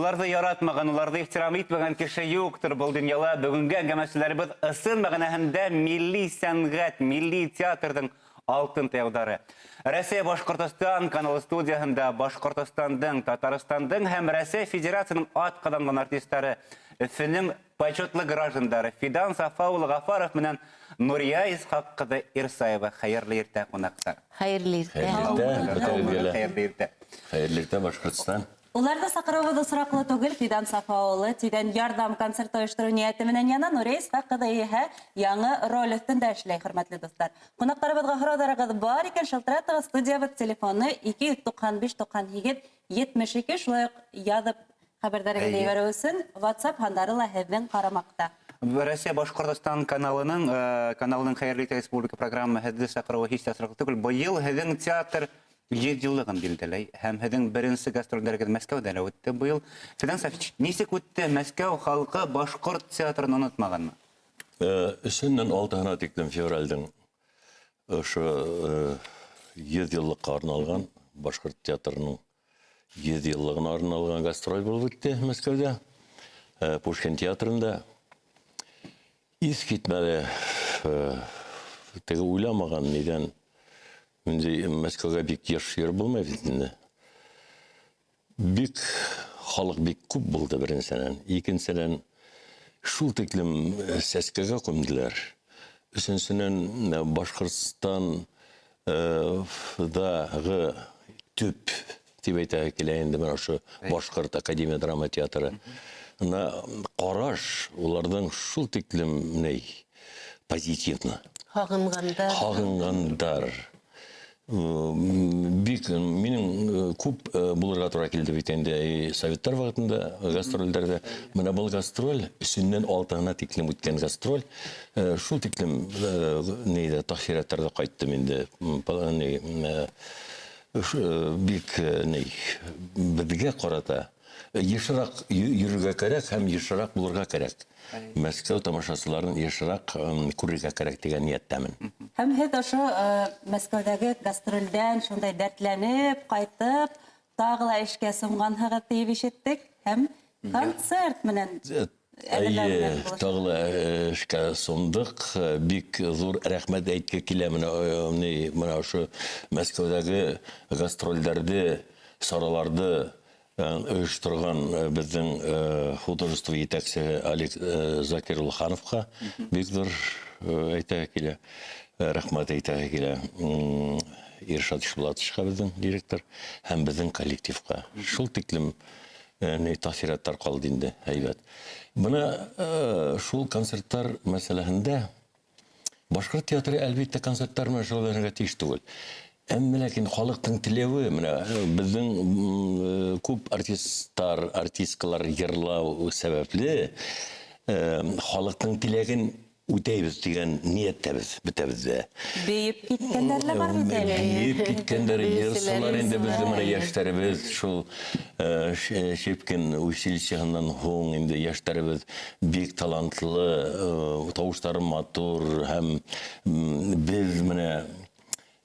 Уларҙы яратмаған, уларҙы ихтирам итмәгән кеше юҡтыр был донъяла. Бөгөнгө әңгәмәселәребеҙ ысын мәғәнәһендә милли сәнғәт, милли театрҙың алтын таяуҙары. Рәсәй Башҡортостан каналы студияһында Башҡортостандың, Татарстандың һәм Рәсәй Федерацияның атҡаҙанған артистары, Өфөнөң почетлы граждандары Фидан Сафа улы Ғафаров менән Нурия Исхаҡ ҡыҙы Ирсаева. Хәйерле иртә, ҡунаҡтар. Хәйерле иртә. Хәйерле иртә, бөтәгеҙгә лә. Хәйерле иртә. Хәйерле иртә, Башҡортостан. Уларҙы саҡырыуыбыҙ осраҡлы түгел, Фидан Сафа улы тиҙҙән ярҙам концерты ойоштороу ниәте менән яна, Нурия Исхаҡ ҡыҙы иһә яңы роль өҫтөндә эшләй, хөрмәтле дуҫтар. Ҡунаҡтарыбыҙға һорауҙарығыҙ бар икән, шылтыратығыҙ, студиябыҙ телефоны 295 98 72, шулай уҡ яҙып хәбәрҙәрегеҙҙе ебәреү өсөн WhatsApp һандары ла һеҙҙең ҡарамаҡта. Рәсәй Башҡортостан каналының каналының Хәйерле иртә республика программаһы һеҙҙе саҡырыуы һис тә осраҡлы түгел. Быйыл һеҙҙең театр 100 йыллығын билдәләй һәм һеҙҙең беренсе гастролдәрегеҙ Мәскәүҙә лә үтте быйыл. Фидан Сафич, нисек үтте? Мәскәү халҡы башҡорт театрын онотмағанмы? Өсөннән алтыһына тиклем февралдең ошо 100 йыллыҡҡа арналған башҡорт театрының 100 йыллығына арналған гастроль булып үтте Мәскәүҙә, Пушкин театрында. Иҫ китмәле, теге уйламаған ниҙән. Инде Мәскәүгә бик йыш йөрөп булмай бит инде. Бик халыҡ бик күп булды беренсенән. Икенсенән, шул тиклем сәскәгә күмделәр. Өсөнсөнән, Башҡортостан дағы төп тип әйтәһе килә инде менә ошо Башҡорт академия драма театры. На ҡараш уларҙың шул тиклем ни позитивно. Һағынғандар. Һағынғандар. Бик минең күп булырға тура килде бит инде советтар ваҡытында гастролдәрҙә. Менә был гастроль өсөннән алтыһына тиклем үткән гастроль. Шул тиклем нейҙә тәьҫораттарҙа ҡайттым инде. Бик ни беҙгә ҡарата йышыраҡ йөрөргә кәрәк һәм йышыраҡ булырға кәрәк. Мәскәү тамашасыларын йышыраҡ күрергә кәрәк тигән ниәттәмен. Һәм һеҙ ошо Мәскәүҙәге гастролдән шундай дәртләнеп ҡайтып, тағы ла эшкә сумғанһығыҙ тиеп ишеттек һәм концерт менән Әйе, тағы ла эшкә сумдыҡ. Бик ҙур рәхмәт әйтке килә менә менә ошо Мәскәүҙәге гастролдәрҙе, сараларҙы ойошторған беҙҙең художество етәксеһе Олег Закир Улхановҡа бик ҙур әйтәһе килә, рәхмәт әйтәһе килә. Иршат Ишбулатовичҡа беҙҙең директор һәм беҙҙең коллективҡа. Шул тиклем тәьҫораттар ҡалды инде, һәйбәт. Бына шул концерттар мәсьәләһендә Башҡорт театры әлбиттә концерттар менән шөғөлләнергә тейеш түгел. Әммә ләкин халыҡтың теләүе менә беҙҙең күп артисттар, артисткалар йырлау сәбәпле халыҡтың теләген үтәйбеҙ тигән ниәттәбеҙ бөтәбеҙ ҙә. Бейеп киткәндәр лә бар бит әле. Бейеп киткәндәр, йырсылар инде беҙҙең менә йәштәребеҙ шул Щепкин училищеһынан һуң инде йәштәребеҙ бик талантлы, тауыштары матур һәм беҙ менә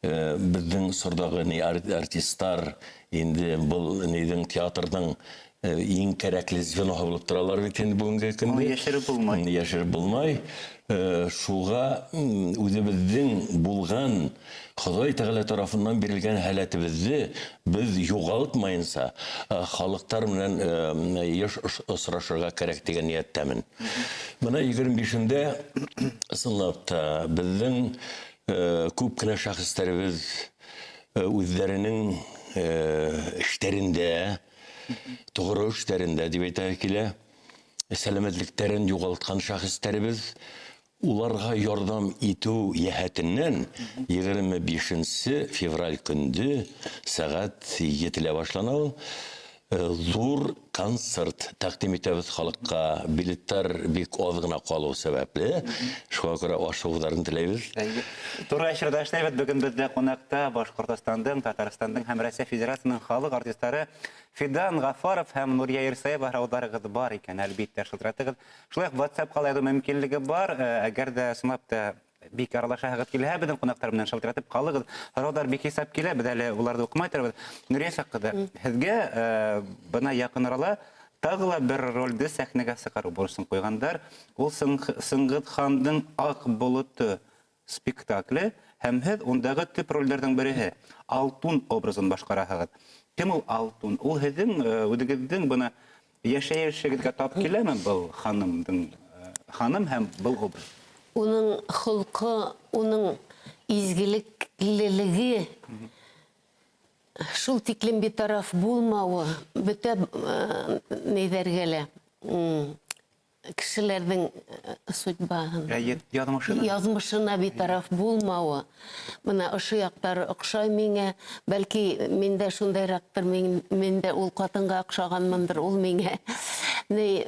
беҙҙең сорҙағы ни артисттар инде был ниҙең театрҙың иң кәрәкле звеноһы булып торалар бит инде бөгөнгө көндә. Йәшереп булмай. Йәшереп булмай. Шуға үҙебеҙҙең булған Хоҙай Тәғәлә тарафынан бирелгән һәләтебеҙҙе беҙ юғалтмайынса халыҡтар менән йыш осрашырға кәрәк тигән ниәттәмен. Бына 25-ндә ысынлап та беҙҙең күп кенә шәхестәребеҙ үҙҙәренең эштәрендә, тоғро эштәрендә тип әйтәһе килә, сәләмәтлектәрен юғалтҡан шәхестәребеҙ уларға ярҙам итеү йәһәтенән 25 февраль көндө сәғәт 7-лә башлана ул. Ҙур концерт тәҡдим итәбеҙ халыҡҡа. Билеттар бик аҙ ғына ҡалыу сәбәпле, шуға күрә ашығыуҙарын теләйбеҙ. Тура эфирҙа эшләйбеҙ. Бөгөн беҙҙә ҡунаҡта Башҡортостандың, Татарстандың һәм Рәсәй Федерацияһының халыҡ артистары Фидан Ғафаров һәм Нурия Ирсаева. Һорауҙарығыҙ бар икән, әлбиттә, шылтыратығыҙ. Шулай уҡ WhatsApp-ҡа ла яҙыу мөмкинлеге бар. Әгәр ҙә ысынлап та бик аралашаһығыҙ килһә, беҙҙең ҡунаҡтар менән шылтыратып ҡалығыҙ. Һорауҙар бик хисап килә, беҙ әле уларҙы уҡымай торабыҙ. Нурия Исхаҡ ҡыҙы, һеҙгә бына яҡын арала Тағы ла бер ролде сәхнәгә сығарыу бурысын ҡуйғандар. Ул Сыңғыҙ хандың Аҡ болоты спектакле, һәм һеҙ ундағы төп ролдәрҙең береһе Алтун образын башҡараһығыҙ. Кем ул Алтун? Ул һеҙҙең үҙегеҙҙең бына йәшәйешегеҙгә тап киләме был ханымдың, ханым һәм был образ? Уның холҡо, уның изгелеклелеге, шул тиклем битараф булмауы, бөтә нейҙәргә лә, кешеләрҙең судьбаһын, Яҙмышына. Яҙмышына битараф булмауы. Бына ошо яҡтары оҡшай миңә. Бәлки мин дә шундайыраҡтыр, мин дә ул ҡатынға оҡшағанмындыр, ул миңә. Ни,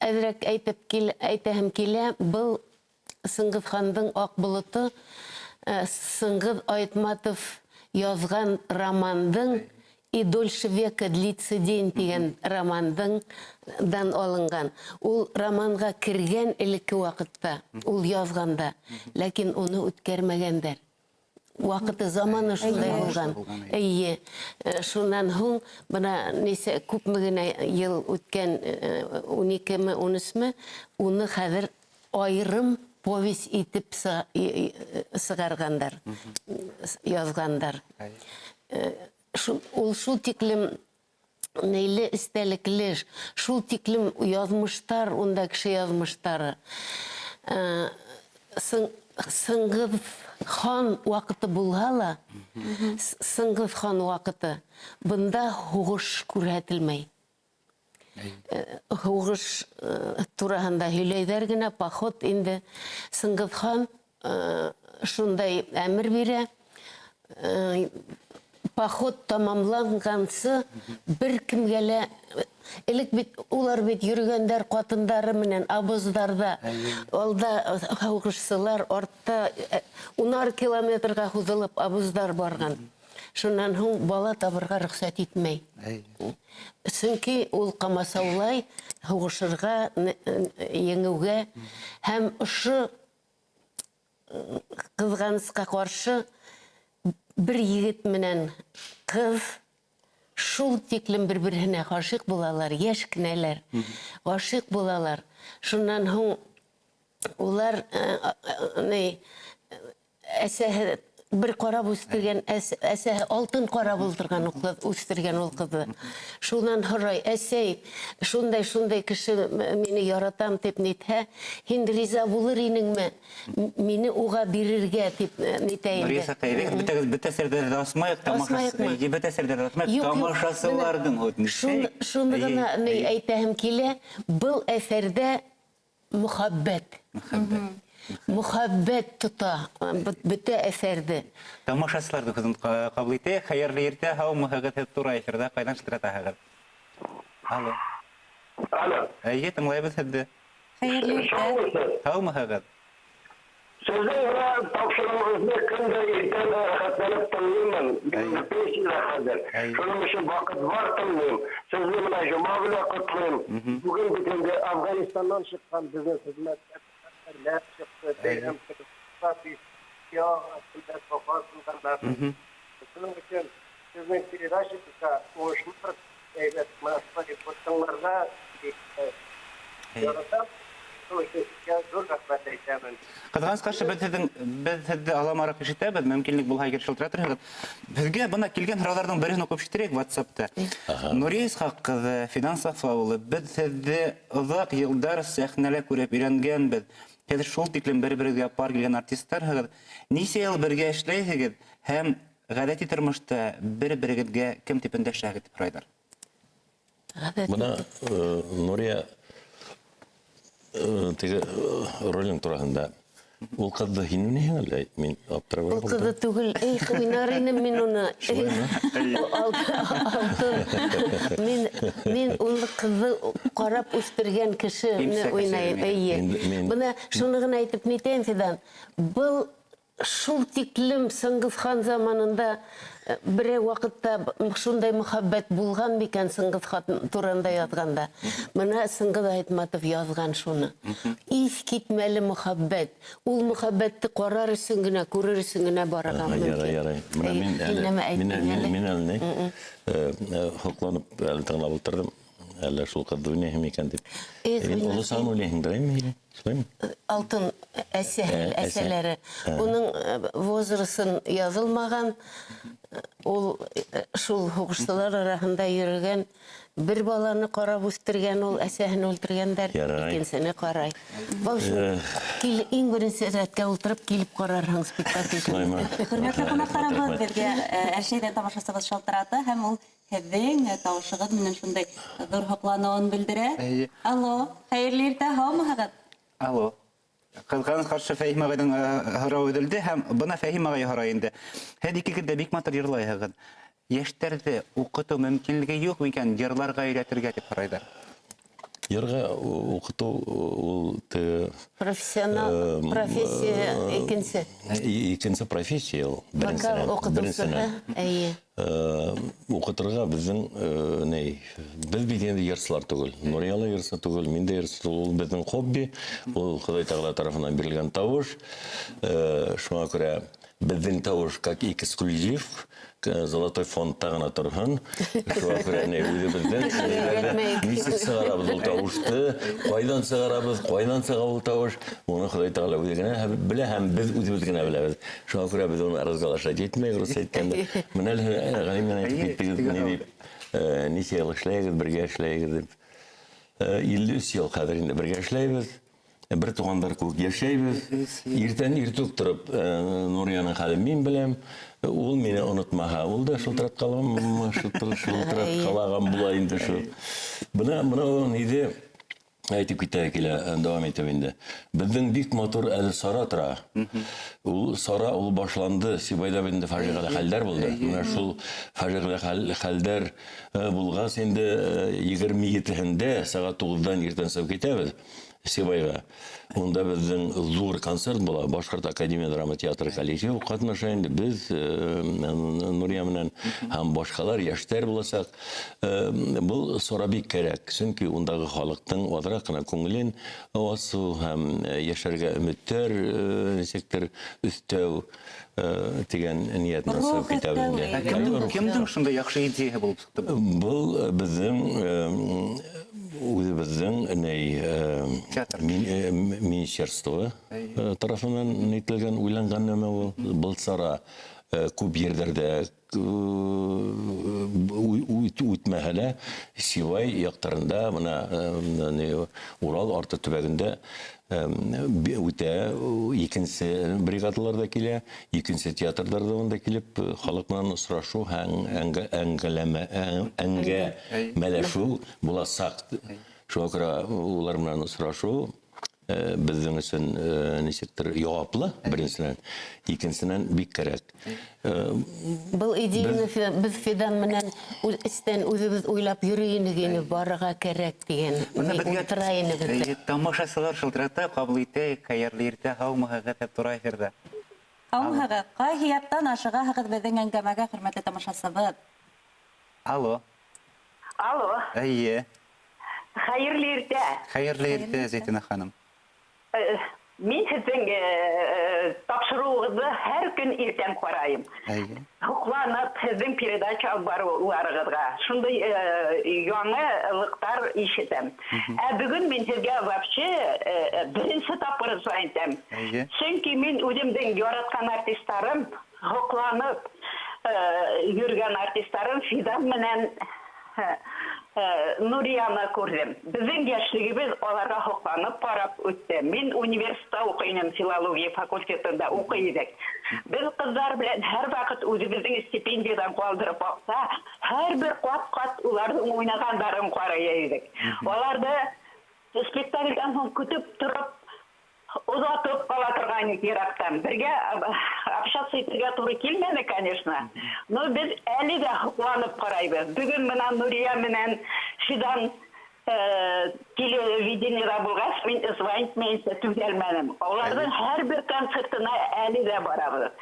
әҙерәк әйтеп кил, әйтәһем килә, был Сыңғыҙ хандың Аҡ болото, Сыңғыҙ Айтматов яҙған романдың «И дольше века длится день» тигән романдың дан алынған. Ул романға кергән элекке ваҡытта, ул яҙғанда, ләкин уны үткәрмәгәндәр. Ваҡыты, заманы шундай булған. Эйе. Шунан һуң бына нисә күпме генә йыл үткән, 12-ме, 13-ме, уны хәҙер айырым повесть итеп сығарғандар, яҙғандар. Ул шул тиклем нейле, эстәлекле, шул тиклем яҙмыштар, унда кеше яҙмыштары. Сыңғыҙ хан ваҡыты булһа ла, Сыңғыҙ хан ваҡыты, бында һуғыш күрһәтелмәй. Һуғыш тураһында һөйләйҙәр генә, поход инде. Сыңғыҙ хан шундай әмер бирә. Поход тамамланғансы бер кемгә лә, элек бит улар бит йөрөгәндәр ҡатындары менән обоздарҙа, алда һуғышсылар, артта унар километрға һуҙылып обоздар барған. Шунан һуң бала табырға рөхсәт итмәй. Сөнки ул ҡамасаулай һуғышырға, еңеүгә. Һәм ошо ҡыҙғанысҡа ҡаршы бер егет менән ҡыҙ шул тиклем бер-береһенә ғашиҡ булалар, йәш кенәләр ғашиҡ булалар. Шунан һуң улар, ни, әсәһе бер ҡарап үҫтергән, әсәһе алтын ҡарап ултырған ул ҡыҙ, үҫтергән ул ҡыҙҙы. Шунан һорай, әсәй, шундай-шундай кеше мине яратам тип нитһә, һин риза булыр инеңме? Мине уға бирергә тип нитә инде. Нурия Саҡаева, бөтә серҙәрҙе асмайыҡ, Асмайыҡмы? Бөтә серҙәрҙе асмайыҡ, Юҡ, юҡ. тамашасыларҙың Бына һүҙен. шуны ғына ни әйтәһем килә, был әҫәрҙә мөхәббәт. Мөхәббәт. Мөхәббәт тота бөтә әҫәрҙе. Тамашасыларҙың һүҙен ҡабул итәйек. Хәйерле иртә, һаумыһығыҙ, һеҙ тура эфирҙа, ҡайҙан шылтыратаһығыҙ? Алло. Алло. Эйе, тыңлайбыҙ һеҙҙе. Хәйерле иртә. Һаумыһығыҙ. Һаумыһығыҙ. Һеҙҙең бына тапшырыуығыҙҙы көн дә иртән рәхәтләнеп тыңлаймын. Мин пенсияла хәҙер. Шуның өсөн ваҡыт бар тыңлайым. Һеҙҙе бына йома белән ҡотлайым. Бөгөн бит инде Афғанстандан сыҡҡан беҙҙең хеҙмәткәрләр сыҡты. Бәйрәм Шуның өсөн һеҙҙең передачағыҙға уңышлы әйбәт менә шулай тыңларға яратам. Ҙур рәхмәт әйтәмен. Ҡыҙғаныс ҡаршы, беҙ һеҙҙе аламараҡ ишетәбеҙ, мөмкинлек булһа, егер шылтыратырһығыҙ. Беҙгә бына килгән һорауҙарҙың береһен уҡып ишеттерәйек WhatsApp-та. Нурия Исхаҡ ҡыҙы, Фидан Сафа улы, беҙ һеҙҙе оҙаҡ йылдар сәхнәлә күреп өйрәнгәнбеҙ. Һеҙ шул тиклем бер-берегеҙгә пар килгән артистарһығыҙ. Нисә йыл бергә эшләйһегеҙ һәм ғәҙәти тормошта бер-берегеҙгә кем тип өндәшәһегеҙ тип һорайҙар? Ғәҙәти. Бына Нурия теге ролең тураһында. Ул ҡыҙҙы һин уйнайһың әллә? Мин аптырап Ул ҡыҙҙы түгел, эй, уйнар инем мин уны. Шулаймы? Алтын. Мин ул ҡыҙҙы ҡарап үҫтергән кешене Имсәк уйнайым, әсәйем. эйе. Мин Бына шуны ғына әйтеп нитәйем, Фидан. Был шул тиклем Сыңғыҙ хан заманында берәй ваҡытта шундай мөхәббәт булған микән Сыңғыҙ хан турында яҙғанда? Бына Сыңғыҙ Айтматов яҙған шуны. Иҫ китмәле мөхәббәт. Ул мөхәббәтте ҡарар өсөн генә, күрер өсөн генә барырға Ярай, мөмкин. ярай. Бына Эй, мин һин әле, нәмә әйттең мин әле? мин әле ни? Һоҡланып әле тыңлап ултырҙым. Әллә шул ҡыҙҙы уйнайһың микән дип. Их, Һин уйнайһың. олосаһын уйнайһыңдыр, әйме? Шулаймы? Алтын әсә, Ә, әсә. әсәләре. Уның возрастын язылмаған, ул шул һуғышсылар араһында йөрөгән бер баланы ҡарап үҫтергән, ул әсәһен үлтергәндәр, Ярай. икенсене ҡарай. В общем, кил, иң беренсе рәткә ултырып килеп ҡарарһың спектакль. Шулаймы? Хөрмәтле Рәхмәт, ҡунаҡтарыбыҙ, рәхмәт. беҙгә Әлшәйҙән тамашасыбыҙ шылтырата һәм ул һеҙҙең тауышығыҙ менән шундай ҙур һоҡланыуын белдерә. Эйе. Алло, хәйерле иртә, һаумыһығыҙ? Алло. Ҡыҙғаныс ҡаршы Фәһим ағайҙың һорауы өҙөлдө һәм бына Фәһим ағай һорай инде. Һеҙ икегеҙ ҙә бик матур йырлайһығыҙ. Йәштәрҙе уҡытыу мөмкинлеге юҡ микән йырларға өйрәтергә тип һорайҙар. Йырға уҡытыу ул теге Профессионал, профессия икенсе. Икенсе профессия ул. Вокал Беренсенән. уҡытыусыһы, Беренсенән. эйе. Уҡытырға беҙҙең ни, беҙ бит инде йырсылар түгел. Нурия ла йырсы түгел, мин дә йырсы түгел. Ул беҙҙең хобби, ул Хоҙай Тәғәлә тарафынан бирелгән тауыш. Шуңа күрә беҙҙең тауыш как эксклюзив, золотой фондта ғына торһон. Шуңа күрә ни, үҙебеҙҙең Өйрәтмәйек. нисек сығарабыҙ ул тауышты, ҡайҙан сығарабыҙ, ҡайҙан сыға ул тауыш, уны Хоҙай Тәғәлә үҙе генә белә һәм беҙ үҙебеҙ генә беләбеҙ. Шуңа күрә беҙ уны разглашать итмәйек, рус әйткәндә. Менә әле Ғәлим менән әйтеп Әйе, киттегеҙ, теге ни дип, нисә йыл эшләйегеҙ, бергә эшләйегеҙ дип. 53 йыл хәҙер инде бергә эшләйбеҙ. Бер туғандар кеүек йәшәйбеҙ. Иртән иртүк тороп, Нурияның хәлен мин беләм. Ул мине онотмаһа, ул да шылтыратҡалам, шылтыратҡалаған була инде шул. Бына ул ниҙе әйтеп китә килә, дауам итеп инде. Беҙҙең бик матур әле сара тора. Ул сара ул башланды. Сибайҙа бит инде фажиғәле хәлдәр булды. Менә шул фажиғәле хәлдәр булғас инде 27-һендә сәғәт туғыҙҙан иртән сығып китәбеҙ Сибайға. Унда беҙҙең ҙур концерт була. Башҡорт академия драма театры коллективы ҡатнаша инде. Беҙ Нурия менән һәм башҡалар йәштәр буласаҡ. Был сара бик кәрәк, сөнки ундағы халыҡтың аҙыраҡ ҡына күңелен асыу һәм йәшәргә өмөттәр нисектер өҫтәү тигән ниәт менән Рух сығып китәбеҙ инде. өҫтәү. Ә кемдең шундай яҡшы идеяһы булып сыҡты был? Был беҙҙең үҙебеҙҙең ни, Театр. Министерство тарафынан нителгән, уйланған нәмә ул. Был сара күп ерҙәрҙә үтмәһә лә, Сибай яҡтарында, бына, ни, Урал арты төбәгендә, үтә, икенсе бригадалар ҙа килә, икенсе театрҙар ҙа унда килеп, халыҡ менән осрашыу һәм әңгәмәләшеү буласаҡ. Шуға күрә улар менән осрашыу беҙҙең өсөн нисектер яуаплы, беренсенән, икенсенән бик кәрәк. Был идеяны беҙ Фидан менән эстән үҙебеҙ уйлап йөрөй инек инде, барырға кәрәк тигән. Бына беҙгә Ултыра инек беҙ. Эйе, тамашасылар шылтырата, ҡабул итәйек, хәйерле иртә, һаумыһығыҙ һәм тура эфирҙа. Һаумыһығыҙ. Ҡайһы яҡтан ашығаһығыҙ беҙҙең әңгәмәгә, хөрмәтле тамашасыбыҙ? Алло. Алло. Эйе. Хәйерле иртә. Хәйерле иртә, Зәйтүнә ханым. Мин һеҙҙең тапшырыуығыҙҙы һәр көн иртән ҡарайым. Эйе. Һоҡланып һеҙҙең передача алып барыуларығыҙға. Шундай яңылыҡтар ишетәм. Ә бөгөн мин һеҙгә вообще беренсе тапҡыр әйтәм. Эйе. Сөнки мин үҙемдең яратҡан артистарым, һоҡланып йөрөгән артистарым Фидан менән Нурияны күрҙем. Беҙҙең йәшлегебеҙ уларға һоҡланып ҡарап үтте. Мин университетта уҡый инем, филология факультетында уҡый инек. Беҙ ҡыҙҙар белән һәр ваҡыт үҙебеҙҙең стипендиядан ҡалдырып аҡса, һәр бер ҡат-ҡат уларҙың уйнағандарын ҡарай инек. Уларҙы спектаклдән һуң көтөп тороп, оҙатып ҡала торған инек йыраҡтан. Бергә общаться итергә тура килмәне, конечно. Но беҙ әле дә һоҡланып ҡарайбыҙ. Бөгөн бына Нурия менән Фидан телевидениеда булғас, мин звонить менән түҙәлмәнем. Уларҙың һәр бер концертына әле дә барабыҙ.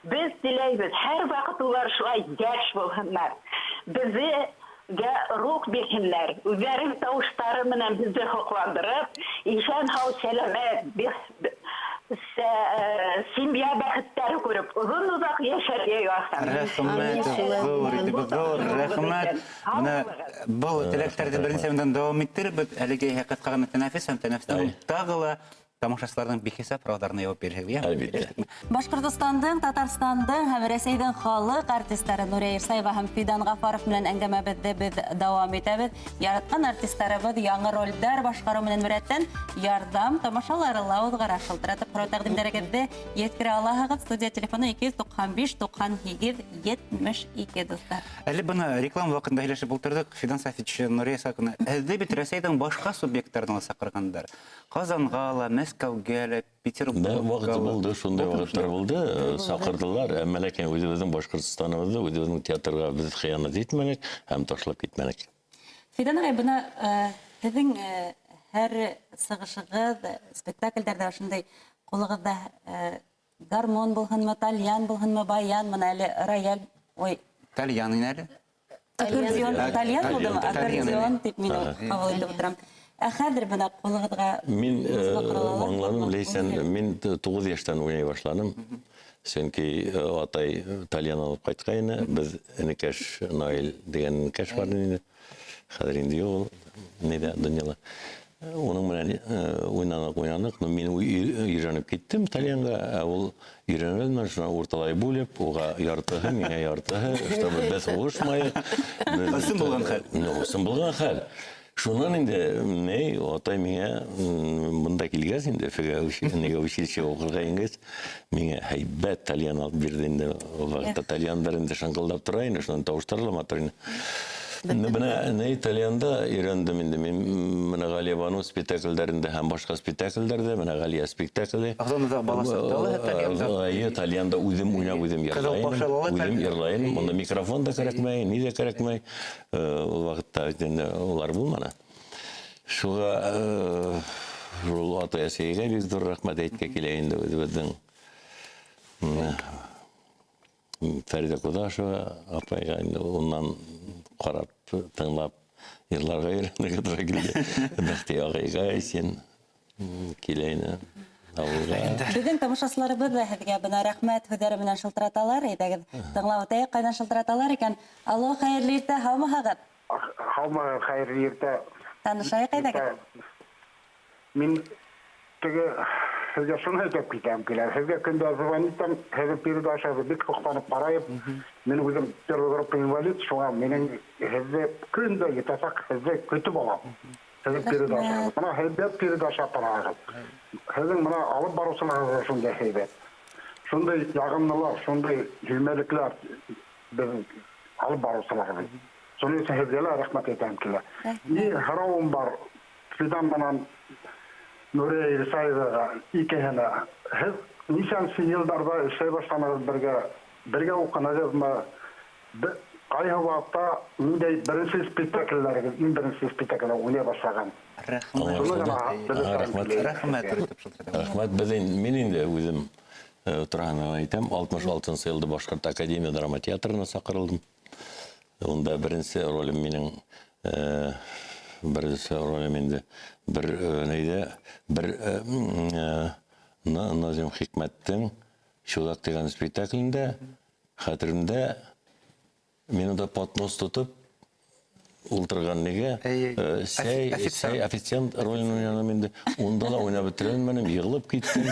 Беҙ теләйбеҙ, һәр ваҡыт улар шулай йәш булһыннар. Беҙгә рух бирһеннәр. Үҙҙәренең тауыштары менән беҙҙе һоҡландырып, иҫән һау сәләмәт, Семья бәхеттәре күреп, оҙон-оҙаҡ йәшәргә яҙһын. Рәхмәт, ҙур итеп, ҙур рәхмәт. Бына был теләктәрҙе беренсе минуттан дауам иттереп, әлегә иһә ҡыҫҡа ғына тәнәфес һәм тәнәфестән һуң тағы ла тамашасыларҙың бихисап һорауҙарына яуап бирһәгеҙ, йәме? Әлбиттә. Башҡортостандың, Татарстандың һәм Рәсәйҙең халыҡ артистары Нурия Ирсаева һәм Фидан Ғафаров менән әңгәмәбеҙҙе беҙ дауам итәбеҙ. Яратҡан артистарыбыҙ яңы ролдәр башҡарыу менән беррәттән ярҙам тамашалары ла уҙғара. Шылтыратып һорау тәҡдимдәрегеҙҙе еткерә алаһығыҙ. Студия телефоны 295 98 72, дуҫтар. Әле бына реклама ваҡытында һөйләшеп ултырҙыҡ. Фидан Сафич, Нурия Исаковна, һеҙҙе бит Рәсәйҙең башҡа субъекттарына ла саҡырғандар. Ҡазанға ла, Мәскәүгә лә, Да, Петербургка ваҡыты ла. булды, шундай ваҡыттар булды, саҡырҙылар, әммә ләкин үҙебеҙҙең Башҡортостаныбыҙҙы, үҙебеҙҙең театрға беҙ хыянат итмәнек һәм ташлап китмәнек. Фидан ағай, бына һеҙҙең һәр сығышығыҙ, спектаклдәрҙә ошондай ҡулығыҙҙа гармун булһынмы, тальян булһынмы, баян, бына әле рояль, ой, Тальян ине әле. Аккордеон, тальян булдымы? Тальян. Аккордеон тип мин ҡабул итеп ултырам. Ә хәҙер бына ҡулығыҙға Мин музыка ҡоралы аңланым, алып, Ләйсән, мин 9 йәштән уйнай башланым. Сөнки атай тальян алып ҡайтҡайны, беҙ энекәш Наил дигән энекәш бар ине. Хәҙер инде юҡ ул, ниҙә, донъяла. Уның менән уйнаныҡ, уйнаныҡ, но мин өйрәнеп киттем тальянға, ә ул өйрәнә алманы, шуна урталай бүлеп, уға яртыһы, миңә яртыһы, чтобы беҙ һуғышмайыҡ. Ысын булған хәл. Ну, ысын булған хәл. Шунан инде, ни, атай миңә, бында килгәс инде, Өфөгә нигә училищеға уҡырға ингәс, миңә һәйбәт тальян алып бирҙе инде. Ул ваҡытта тальяндар инде шаңҡылдап тора ине, шунан тауыштар ла матур ине. Ну, бына ни, тальянда өйрәндем инде мин, бына Ғәлиә Баныу спектаклдәрендә һәм башҡа спектаклдәрҙә, бына Ғәлиә спектакле. Оҙон-оҙаҡ бала саҡта ла тальянда. Әйе, тальянда үҙем уйнап, үҙем Ҡыҙыл йырлайым. пашалалы Үҙем тальян. йырлайым. Унда микрофон да кәрәкмәй, ни ҙә кәрәкмәй. Ул ваҡытта бит инде улар булманы. Шуға ул атай-әсәйгә бик ҙур рәхмәт әйткә килә инде үҙебеҙҙең. Фәриҙә Ҡудашева апайға инде унан ҡарап, тыңлап йырларға өйрәнергә тура килде. Бәхти ағайға исен килә ине ауылға. Беҙҙең тамашасыларыбыҙ ҙа һеҙгә бына рәхмәт һүҙҙәре менән шылтыраталар. Әйҙәгеҙ, тыңлап үтәйек, ҡайҙан шылтыраталар икән. Алло, хәйерле иртә, һаумыһығыҙ? Һаумыһығыҙ, хәйерле иртә. Танышайыҡ, әйҙәгеҙ. Мин теге һеҙгә шуны әйтеп китәм килә. Һеҙгә көндә звонитам, һеҙҙең передачағыҙҙы бик һоҡланып ҡарайым. Мин үҙем первый группа инвалид, шуңа минең һеҙҙе көндә етәсәк, һеҙҙе көтөп алам. Һеҙҙең передачағыҙ. Бына һәйбәт передача апарағыҙ. Һеҙҙең бына алып барыусыларығыҙ шундай һәйбәт. Шундай яғымлылар, шундай һөймәлекләр беҙҙең алып барыусыларыбыҙ. Шуның өсөн һеҙгә лә рәхмәт әйтәм килә. Ни һорауым бар, Фидан менән Нурия Ирсаеваға икеһенә. Һеҙ нисәнсе йылдарҙа эшләй башланығыҙ бергә, бергә уҡынығыҙмы? Ҡайһы ваҡытта ниндәй беренсе спектакльләрегеҙ, иң беренсе спектакль уйнай башлаған? Рәхмәт. Шуны ғына белеп Рәхмәт. килә. Рәхмәт, итеп шылтыратам. Рәхмәт. Беҙ мин инде үҙем тураһынан әйтәм, алтмыш алтынсы йылда Башҡорт академия драма театрына саҡырылдым. Унда беренсе ролем минең беренсе ролем инде бер нейҙә, бер Назим Хикмәттең Чулак тигән спектаклендә, хәтеремдә, мин унда поднос тотоп ултырған нигә, Әй, официант. сәй официант ролен уйнаным инде. Унда ла уйнап бөтөрә алманым, йығылып киттем.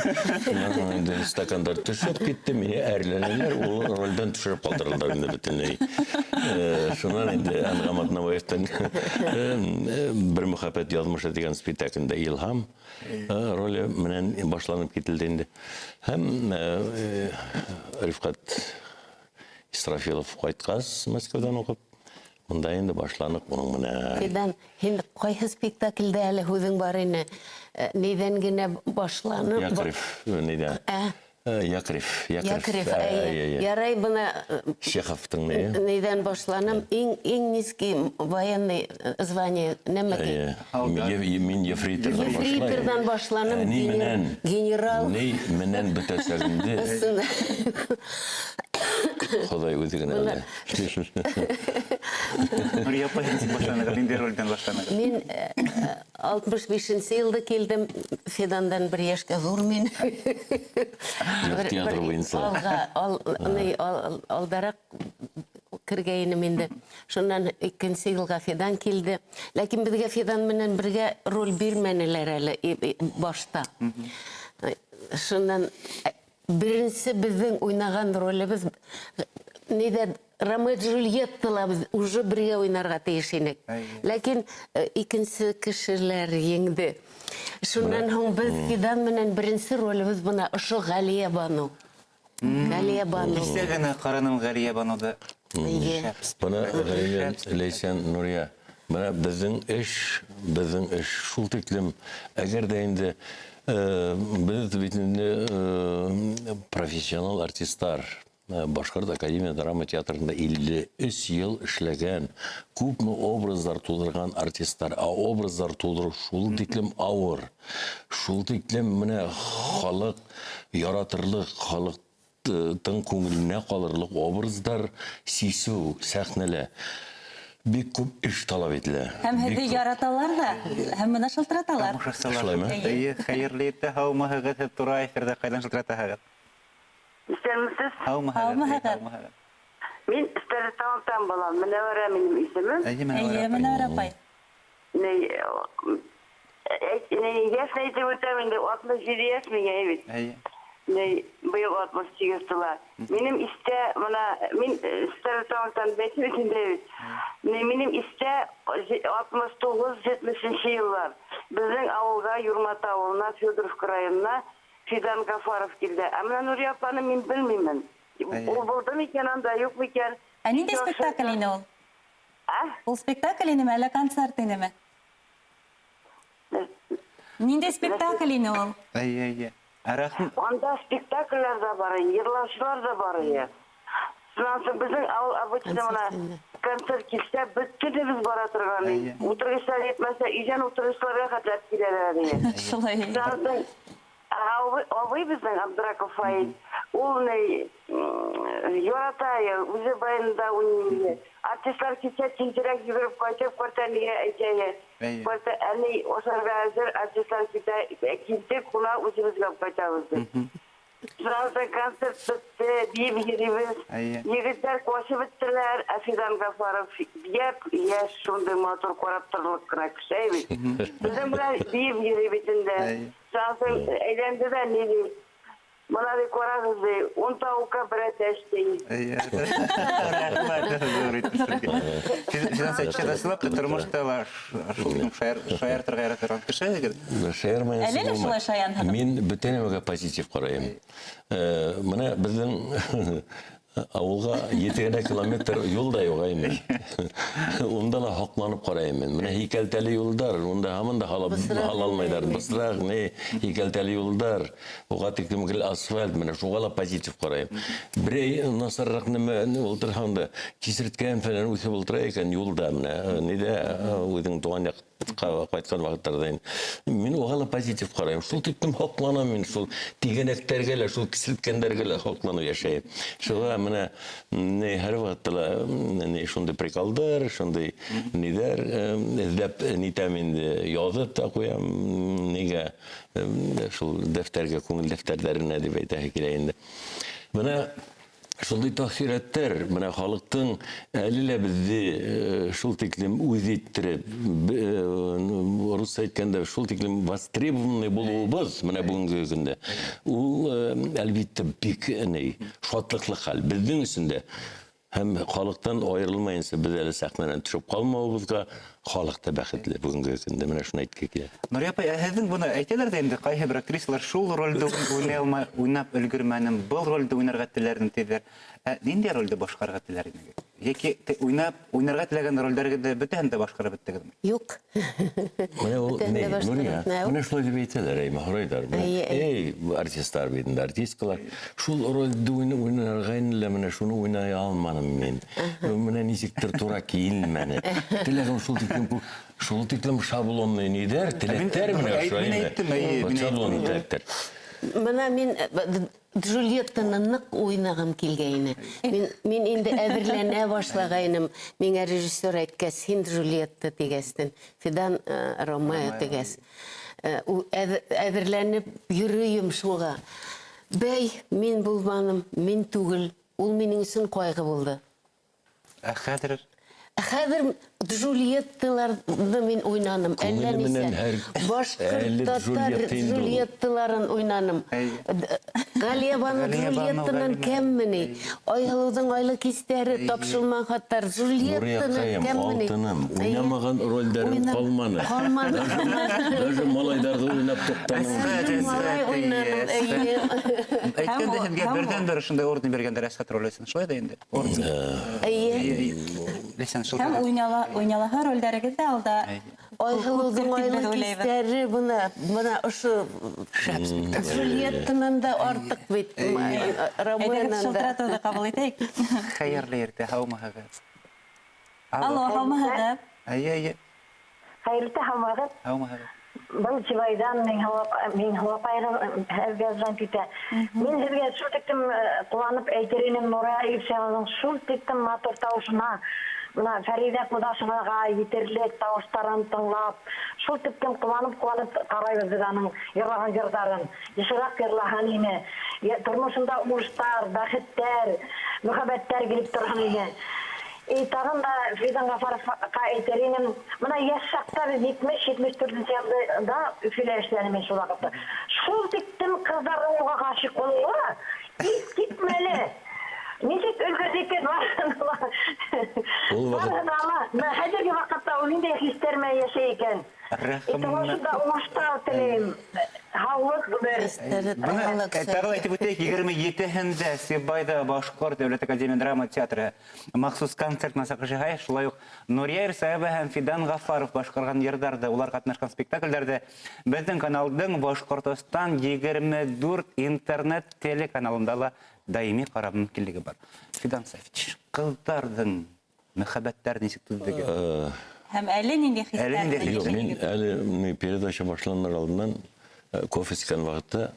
Шунан һуң инде стакандар төшөп китте, мине әрләнеләр, ул ролдән төшөрөп ҡалдырҙылар инде бөтөнләй. Шунан инде Әнғәм Аҙнабаевтың Бер мөхәббәт яҙмышы тигән спектаклендә Илһам роле менән башланып кителде инде. Һәм Рифҡәт Исрафилов ҡайтҡас Мәскәүҙән уҡып, унда инде башланыҡ уның менән. Фидан, һин ҡайһы спектаклдә әле һүҙең бар ине? Ниҙән генә башланып? Якорев, ниҙә? Ә? Якорев, Якорев. Якорев, әйе. Ярай, бына, Чеховтың ни? Ниҙән башланым? Иң низкий военный звание нәмә ти? Әйе. Мин ефрейторҙан башлайым. Ефрейторҙан башланым, Ә, ни менән? генерал. Ни менән бөтәсәк инде? Ысын. Хоҙай үҙе генә Бына белә. Нурия апай, нисек башланығыҙ? Ниндәй ролдән башланығыҙ? Мин 65 йылда килдем. Фидандан бер йәшкә ҙур мин. Юҡ, театр буйынса. Алға, ал, ни, алдараҡ кергәйнем инде. Шуннан икенсе йылға Фидан килде. Ләкин беҙгә Фидан менән бергә роль бирмәнеләр әле башта. Шуннан беренсе беҙҙең уйнаған ролебеҙ ниҙә Ромео Джульеттала беҙ уже бергә уйнарға тейеш инек. Ләкин икенсе кешеләр еңде. Шуннан һуң беҙ Фидан менән беренсе ролебеҙ бына ошо Ғәлиә Баныу. Ғәлиә Баныу. Кисә генә ҡараным Ғәлиә Баныуҙы. Эйе. Бына Ғәлиә, Ләйсән, Нурия, бына беҙҙең эш, беҙҙең эш шул тиклем, әгәр ҙә инде беҙ бит инде профессионал артистар, Башҡорт академия драма театрында 53 йыл эшләгән, күпме образдар тыуҙырған артистар, ә образдар тыуҙырыу шул тиклем ауыр, шул тиклем менә халыҡ яратырлыҡ, халыҡтың күңеленә ҡалырлыҡ образдар сисеү сәхнәлә бик күп эш талап ителә. Һәм һеҙҙе яраталар ҙа, һәм бына шылтыраталар. Тамашасылар. Эйе, хәйерле иртә, һаумыһығыҙ, һеҙ тура эфирҙа, ҡайҙан шылтыратаһығыҙ? Исәнмесез. Һаумыһығыҙ. Һаумыһығыҙ. Мин Стәрлетамаҡтан булам. Менәүәрә минең исемем. Эйе, Менәүәрә апай. Менәүәрә апай. Ни, йәш әйтеп үтәм инде, 67 йәш миңә бит. Эйе. Ни, быйыл 68 тула. Минең иҫтә, бына мин Стәрлетамаҡтан бит инде бит. Ни, минең иҫтә 69-70 йыллар. Беҙҙең ауылға, Юрмата ауылына, Федоровка районына Фидан Гафаров килде. Ә менә Нурия апаны мин белмәймен. Ул булды микән анда, юҡ микән? Ә ниндәй спектакль ине ул? Ә? Ул спектакль инеме, әллә концерт инеме? Ниндәй спектакль ине ул? Әйе, әйе. Рәхмәт. Анда спектакльләр ҙә бар, йырлаусылар ҙа бар. Шунан һуң беҙҙең ауыл обычно бына концерт килсә, бөтөнөбөҙ бара торған. Ултырғыстар етмәсә, өйҙән ултырғыстарға хәтләп киләләр. Шулай. Шунан һуң абый беҙҙең Абдраков Фаил, ул ни ярата, үҙе баянда уйнай. Артистлар килсә, тиҙерәк йүгереп ҡайтып, квартирға әйтә. Квартир, әни, ашарға әҙер, артистлар килсә, килде, ҡунаҡ үҙебеҙгә алып ҡайтабыҙ тип. Сразу концерт бөттө, бейеп йөрөйбөҙ. Егеттәр ҡасып бөттөләр. Ә Фидан Гафаров йәп-йәш, шундай матур ҡарап торорлоҡ ҡына кеше бит. Беҙҙең менән бейеп йөрөй бит инде. Сразу әйләнде ҙә ни ти? Бына ти ҡарағыҙ ти, ун тауыҡҡа бер әтәс ти. Рәхмәт, ҙур итеп һеҙгә. Фидан Сәйетшин, тормошта ла шул шаяртырға ярата торған кешеһегеҙ? Шаярмайынса Әле лә шулай шаянһығыҙ? Мин бөтә нәмәгә позитив ҡарайым. Бына беҙҙең ауылға ете генә километр юл да юҡ әйме. Унда ла һоҡланып ҡарайым мин. Бына һикәлтәле юлдар, унда һаман да һала алмайҙар. Бысраҡ, ни, һикәлтәле юлдар, уға тиклем гел асфальт, менә шуға ла позитив ҡарайым. Берәй насарыраҡ нәмә ултырһаң да, кисерткән фәлән үҫеп ултыра икән юлда, менә ниҙә, үҙең тыуған яҡҡа ҡайтҡан ваҡыттарҙа инде. Мин уға ла позитив ҡарайым. Шул тиклем һоҡланам мин, шул тигәнәктәргә лә, шул киселткәндәргә лә һоҡланып йәшәйем. Шуға менә ни, һәр ваҡытта ла, ни, шундай приколдар, шундай ниҙәр, эҙләп нитәм инде, яҙып та ҡуям, нигә, шул дәфтәргә, күңел дәфтәрҙәренә тип әйтәһе килә инде. Бына шундай тәьҫораттар, бына халыҡтың әле лә беҙҙе шул тиклем үҙ иттереп, русса әйткәндә, шул тиклем востребованный булыуыбыҙ бына бөгөнгө көндә. Ул, әлбиттә, бик ни, шатлыҡлы хәл беҙҙең өсөн дә. Һәм халыҡтан айырылмайынса беҙ әле сәхнәнән төшөп ҡалмауыбыҙға халыҡ та бәхетле бөгөнгө көндә. Менә шуны әйтке килә. Нурия апай, ә һеҙҙең бына әйтәләр ҙә инде, ҡайһы бер актрисалар шул ролде уйнай алмай, уйнап өлгөрмәнем, был ролде уйнарға теләр инем тиҙәр. Ә ниндәй ролде башҡарырға теләр инегеҙ? Йәки уйнарға теләгән ролдәрегеҙҙе бөтәһен дә башҡарып бөттөгөҙмө? Юҡ. Менә ул Бөтәһен дә ни, башҡарып Нурия, бөтмәү. менә шулай тип әйтәләр, әй, һорайҙар. Әйе, әйе. Эй, артистлар бит инде, артисткалар. Шул ролде уйнарға ине лә, менә шуны уйнай алманым мин. Менә нисектер тура килмәне. Теләгем шул тиклем күп, шул тиклем шаблонный нидәр, теләктәр менә Мин шулай инде. әйттем, әйе, Вот мин шаблонный әйттем. теләктәр. Мына мин Джульеттаны ныҡ уйнағым килгәйне. Мин инде әҙерләнә башлағайным. Миңә режиссер әйткәс, һин Джульетта тигәстен, Фидан Ромео тигәс. Әҙерләнеп йөрөйөм шуға. Бәй, мин булманым, мин түгел. Ул минең өсөн ҡайғы булды. Ә хәҙер? Хәҙер Джульетталарҙы мин уйнаным. Әллә Күңеле нисә менән һәр- башҡорт, әле татар Джульетта инде ул. Джульетталарын уйнаным. Әй. Ғәлиә Бану Ғәлиә Бану, Джульеттанан Ғәлимә. кәмме ни? Айһылыуҙың айлы кистәре, тапшылман хаттар, Джульеттанан Нуриәҡайым, кәмме ни? алтыным, Әйе. уйнамаған ролдәрем Уйнам- ҡалманы. Ҡалманы. Даже малайҙарҙы уйнап туҡтаным. Әсхәт, Малай Әсхәт, уйнаным, әйе. әйе. Әйткәндә Һәм һеҙгә берҙән-бер ошондай орден биргәндәр Әсхәт роле өсөн. Шулай да инде? Орден. Әйе. Әйе, әйе. Ләйсән, шул Һәм уйналаһы ролдәрегеҙ ҙә алда. Айһылыуҙың Күптер тип айлы беҙ уйлайбыҙ. кистәре, бына ошо Джульеттанан да артыҡ бит, Әйҙәгеҙ, Ромеонан да. шылтыратыуҙы ҡабул итәйек. Хәйерле иртә, һаумыһығыҙ. Алло, һаумыһығыҙ. Әйе, әйе. Хәйерле иртә, һаумыһығыҙ. Һаумыһығыҙ. Был Сибайҙан Миңһылыу һеҙгә китә. Мин һеҙгә шул тиклем ҡыуанып әйтер инем, Нурия Ирсәнованың шул тиклем матур тауышына, бына Фәриҙә Ҡудашеваға етерлек тауыштарын тыңлап, шул тиклем ҡыуанып ҡарайбыҙ беҙ аның йырлаған йырҙарын. Йышыраҡ йырлаһын ине. Тормошонда уңыштар, бәхеттәр, мөхәббәттәр килеп торһон ине. И тағын да Фидан Ғафаровҡа әйтер инем, бына йәш саҡта беҙ 70-74 йылда Өфөлә эшләнем мин шул ваҡытта. Шул тиклем ҡыҙҙарҙың уға ғашиҡ булыуы иҫ китмәле. Нисек өлгөрҙө икән барыһына ла? Ул ваҡыт Барыһына ла. Бына хәҙерге ваҡытта ул ниндәй хистәр менән йәшәй икән? Рәхмәт. Тормошонда уңыштар теләйем. Һаулыҡ, ғүмер. Хистәре Бына, тағы ла тағы ла әйтеп үтәйек, 27-һендә Сибайҙа Башҡорт дәүләт академия драма театры махсус концерт менән шулай уҡ Нурия Ирсаева һәм Фидан Ғафаров башҡарған йырҙарҙы, улар ҡатнашҡан спектаклдәрҙе беҙҙең каналдың Башҡортостан 24 интернет телеканалында ла даими ҡарау мөмкинлеге бар. Фидан Сафич, ҡыҙҙарҙың мөхәббәттәр нисек төҙөлгән? Һәм әле ниндәй хистәр? Әле ниндәй Юҡ, хистәр? мин әле ни передача башланыр алдынан кофе эскән ваҡытта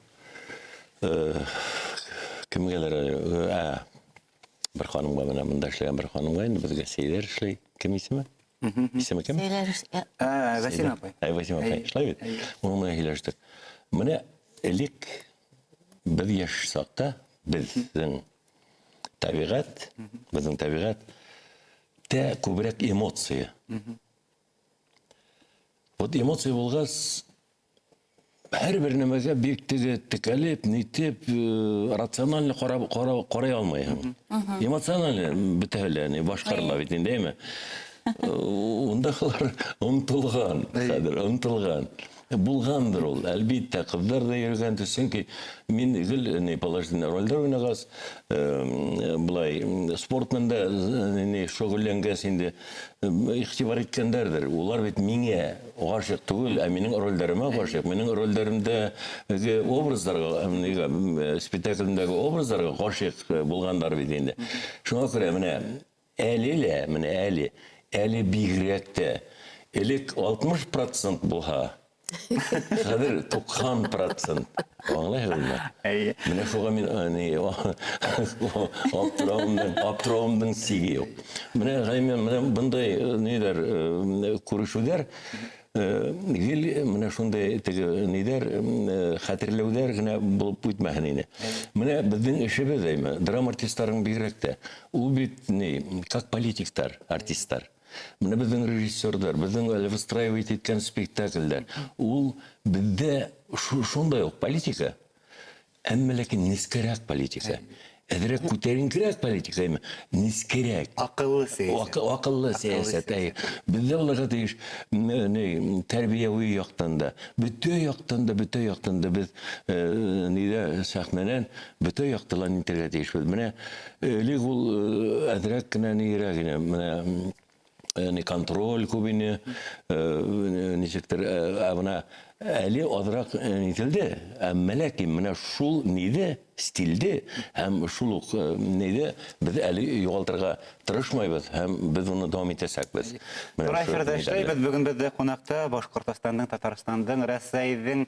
кемгәлер әле, бер ханымға, бына бында эшләгән бер ханымға, инде беҙгә Сәйҙәр эшләй. Кем исеме? Исеме кем? Сәйҙәр эш- Вәсимә апай. Әй, Вәсимә апай, Әй. эшләй бит. Уның менән һөйләштек. Бына элек беҙ йәш саҡта беҙҙең тәбиғәт тә күберәк эмоция. Вот эмоция булғас, һәр бер нәмәгә бик теге текәлеп, нитеп, рационально ҡарай алмайһың. Эмоционально бөтәһе лә ни башҡарыла бит инде, әйме? Ундағылар онотолған, хәҙер онотолған. Булғандыр ул, әлбиттә, ҡыҙҙар ҙа йөрөгәндер, сөнки мин гел ни положительный ролдәр уйнағас, былай спорт менән дә ни шөғөлләнгәс инде иғтибар иткәндәрҙер. Улар бит миңә ғашиҡ түгел, ә минең ролдәремә ғашиҡ. Минең ролдәремдәге образдарға, нигә спектаклемдәге образдарға ғашиҡ булғандар бит инде. Шуңа күрә менә әле лә, менә әле, әле бигерәк тә элек 60% булһа, хәҙер 90%. Аңлайһығыҙмы? Әйе. Менә шуға мин, ни, аптырауымдың сиге юҡ. Менә Ғәймә, менә бындай, ниләр, күрешеүҙәр, гел менә шундай теге ниләр, хәтерләүҙәр генә булып үтмәһен ине. Менә беҙҙең эшебеҙ, әйме, драма артисттарының бигерәк тә. Ул бит ни, как политиктар, артисттар. Менә беҙҙең режиссерҙар, беҙҙең әле выстраивать иткән спектаклдәр. Ул беҙҙә шундай уҡ политика, әммә ләкин нескәрәк политика. Әҙерәк күтәренкерәк политика, әйме, нескәрәк. Аҡыллы сәйәсәт. Аҡыллы сәйәсәт, әйе. Беҙҙә булырға тейеш, ни, тәрбиәүи яҡтан да, бөтә яҡтан да, бөтә яҡтан да беҙ ниҙә сәхнәнән бөтә яҡты ла нитергә тейешбеҙ. Менә элек ул әҙерәк кенә нирәк генә, менә Не контроль күп ине, нисектер, ә бына әле аҙыраҡ нителде, әммә ләкин менә шул ниҙе, стилде һәм шул уҡ ниҙе беҙ әле юғалтырға тырышмайбыҙ һәм беҙ уны дауам итәсәкбеҙ. Менә Тура шул эфирҙа ниҙәре. эшләйбеҙ. Бөгөн беҙҙә ҡунаҡта Башҡортостандың, Татарстандың, Рәсәйҙең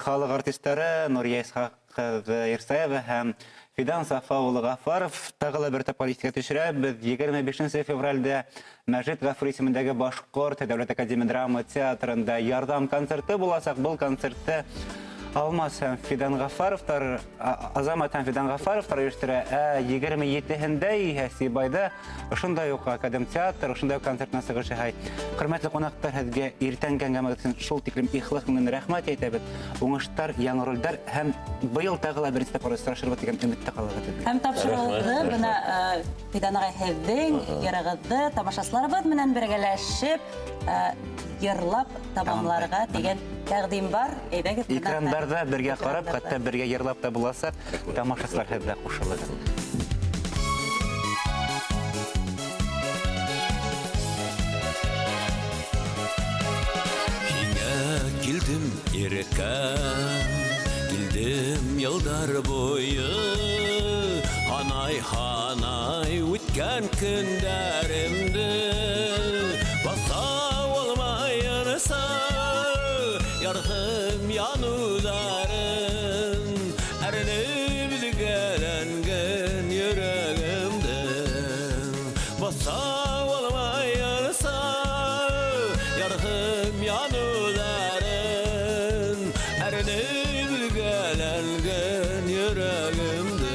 халыҡ артистары Нурия Исхаҡ ҡыҙы Ирсаева һәм Фидан Сафа улы Ғафаров. Тағы ла бер тапҡыр иҫкә төшөрәбеҙ. 25 февралдә Мәжит Ғафури исемендәге Башҡорт дәүләт академия драма театрында ярҙам концерты буласаҡ. Был концертты Алмаз һәм Фидан Ғафаровтар, Азамат һәм Фидан Ғафаровтар ойоштора. Ә 27-һендә иһә Сибайҙа ошондай уҡ академ театр, ошондай уҡ концертына сығыш яһай. Хөрмәтле ҡунаҡтар, һеҙгә иртәнге әңгәмәгеҙ өсөн шул тиклем ихлас күңелдән рәхмәт әйтәбеҙ. Уңыштар, яңы ролдәр һәм быйыл тағы ла беренсе тапҡыр осрашырбыҙ тигән өмөттә ҡалабыҙ һеҙгә. Һәм тапшырыуҙы Рәхмәт, бына, рәхмәт. Фидан ағай, һеҙҙең йырығыҙҙы тамашасыларыбыҙ менән бергәләшеп, йырлап тамамларға тигән тәҡдим бар. Әйҙәгеҙ, бына Экрандарҙа бергә ҡарап, Экрандарҙа. хатта бергә йырлап та буласаҡ. Тамашасылар һеҙҙә ҡушылығыҙ. Һиңә килдем иреккә, килдем йылдар буйы, һанай, һанай үткән көндәремде. Баҫа алмайынса ярһым яныуҙарын, әрнеп өзгәләнгән йөрәгемде. Баҫа алмайынса ярһым яныуҙарын, әрнеп өзгәләнгән йөрәгемде.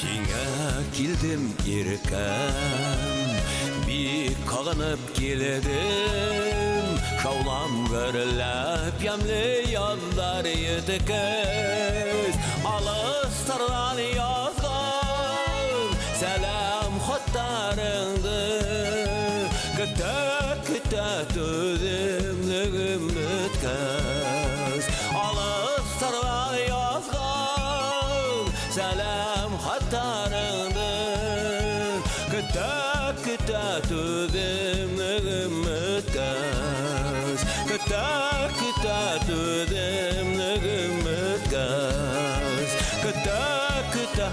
Һиңә килдем иркәм, бик һағынып килдем. Шаулам гөрләп йәмле яҙҙар еткәс, алыҫтарҙан яҙған сәләм хаттарыңды көтә, көтә түҙемлегем бөткәс. Алыҫтарҙан яҙған сәләм хаттарыңды көтә, көтә түҙемлегем бөткәс. Көтә, көтә түҙемлегем бөткәс. Көтә, көтә